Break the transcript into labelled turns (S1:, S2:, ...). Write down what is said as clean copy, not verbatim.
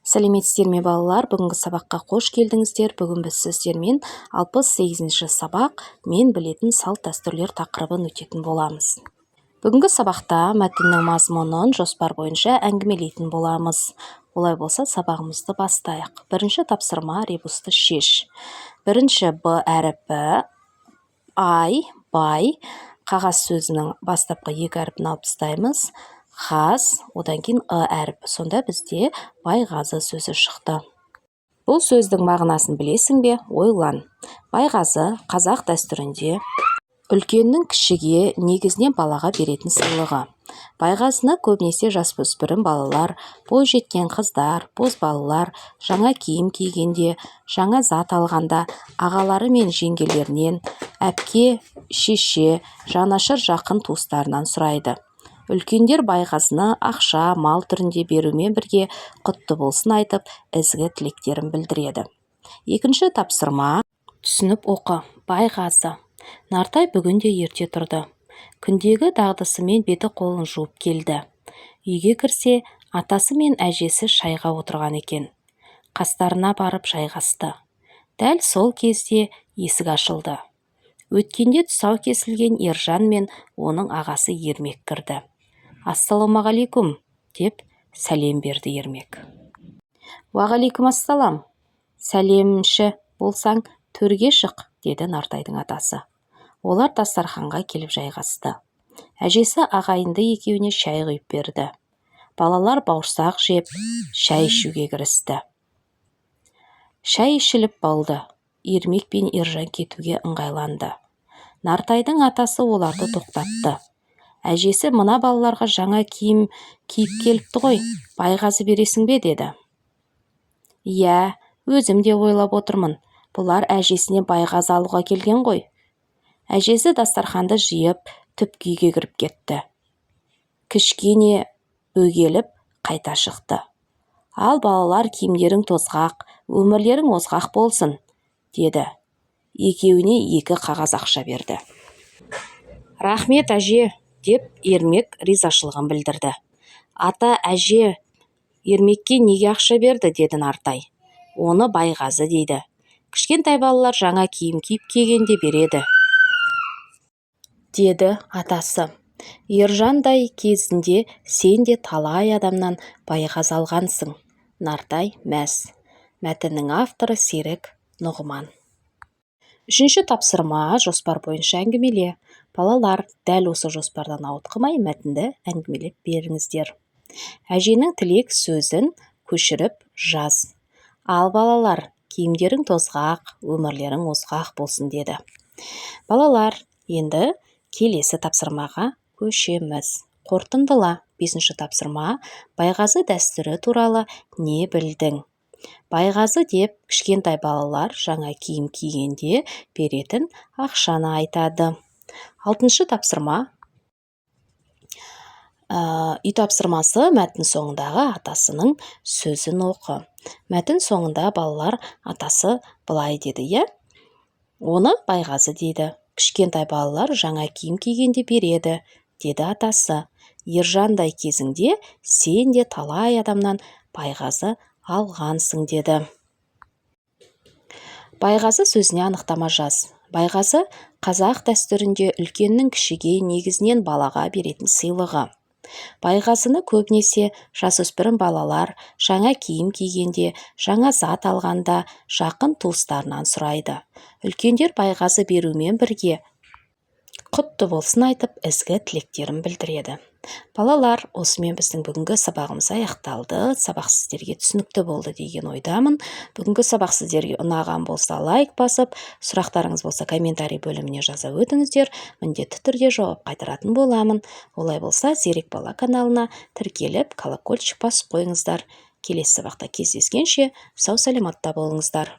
S1: Сәлеметсіздер ме, балалар! Бүгінгі сабаққа қош келдіңіздер. Бүгін біз сіздермен 68-ші сабақ, «Мен білетін салт-дәстүрлер» тақырыбын өтетін боламыз. Бүгінгі сабақта мәтіннің мазмұнын жоспар бойынша әңгімелейтін боламыз. Олай болса, сабағымызды бастайық. Бірінші тапсырма: ребусты шеш. Бірінші б әріпі, ай, бай. Қағаз сөзінің бастапқы екі әрпін алып тастаймыз, қаз, одан кейін ы әрпі. Сонда бізде байғазы сөзі шықты. Бұл сөздің мағынасын білесің бе? Ойлан. Байғазы – қазақ дәстүрінде үлкеннің кішіге, негізінен балаға беретін сыйлығы. Байғазыны көбінесе жасөспірім балалар, бойжеткен қыздар, бозбалалар жаңа киім кигенде, жаңа зат алғанда ағалары мен жеңгелерінен, әпке, шеше, жанашыр жақын туыстарынан сұрайды. Үлкендер байғазыны ақша, мал түрінде берумен бірге құтты болсын айтып, ізгі тілектерін білдіреді. Екінші тапсырма: түсініп оқы. Байғазы. Нартай бүгін де ерте тұрды. Күндегі дағдысымен беті-қолын жуып келді. Үйге кірсе, атасы мен әжесі шайға отырған екен. Қастарына барып жайғасты. Дәл сол кезде есік ашылды. Өткенде тұсау кесілген Ержан мен оның ағасы Ермек кірді. «Ассалаумағалейкум!» – деп сәлем берді Ермек. «Уағалейкумассалам! Сәлемші болсаң, төрге шық», – деді Нартайдың атасы. Олар дастарханға келіп жайғасты. Әжесі ағайынды екеуіне шай құйып берді. Балалар бауырсақ жеп, шай ішуге кірісті. Шай ішіліп болды. Ермек пен Ержан кетуге ыңғайланды. Нартайдың атасы оларды тоқтатты: «Әжесі, мына балаларға жаңа киім киіп келіпті ғой, байғазы бересің бе?» – деді. «Иә, өзім де ойлап отырмын. Бұлар әжесіне байғазы алуға келген ғой». Әжесі дастарханды жиып, түпкі үйге кіріп кетті. Кішкене бөгеліп, қайта шықты. «Ал, балалар, киімдерің тозғақ, өмірлерің озғақ болсын», – деді. Екеуіне екі қағаз ақша берді. «Рахмет, әже», – деп Ермек ризашылығын білдірді. «Ата, әже Ермекке неге ақша берді?» – деді Нартай. «Оны байғазы дейді. Кішкентай балалар жаңа киім киіп келгенде береді», – деді атасы. «Ержандай кезінде сен де талай адамнан байғазы алғансың». Нартай мәз. Мәтіннің авторы Серік Нұғыман. Үшінші тапсырма: жоспар бойынша әңгімеле. Балалар, дәл осы жоспардан ауытқымай, мәтінді әңгімелеп беріңіздер. Әженің тілек сөзін көшіріп жаз. «Ал, балалар, киімдерің тозғақ, өмірлерің озғақ болсын», – деді. Балалар, енді келесі тапсырмаға көшеміз. Қорытындыла. Бесінші тапсырма: байғазы дәстүрі туралы не білдің? Байғазы деп кішкентай балалар жаңа киім кигенде беретін ақшаны айтады. Алтыншы тапсырма, үй тапсырмасы: мәтін соңындағы атасының сөзін оқы. Мәтін соңында, балалар, атасы былай деді, иә: «Оны байғазы дейді. Кішкентай балалар жаңа киім кигенде береді», – деді атасы. «Ержандай кезіңде сен де талай адамнан байғазы алғансың», – деді. Байғазы сөзіне анықтама жаз. Байғазы – қазақ дәстүрінде үлкеннің кішіге, негізінен балаға беретін сыйлығы. Байғазыны көбінесе жасөспірім балалар жаңа киім кигенде, жаңа зат алғанда жақын туыстарынан сұрайды. Үлкендер байғазы берумен бірге құтты болсын айтып, ізгі тілектерін білдіреді. Балалар, осымен біздің бүгінгі сабағымыз аяқталды. Сабақ сіздерге түсінікті болды деген ойдамын. Бүгінгі сабақ сіздерге ұнаған болса, лайк басып, сұрақтарыңыз болса, комментарий бөліміне жаза өтіңіздер. Міндетті түрде жауап қайтаратын боламын. Олай болса, «Зерек бала» каналына тіркеліп, колокольчик басып қойыңыздар. Келесі сабақта кездескенше, сау саламатта болыңыздар.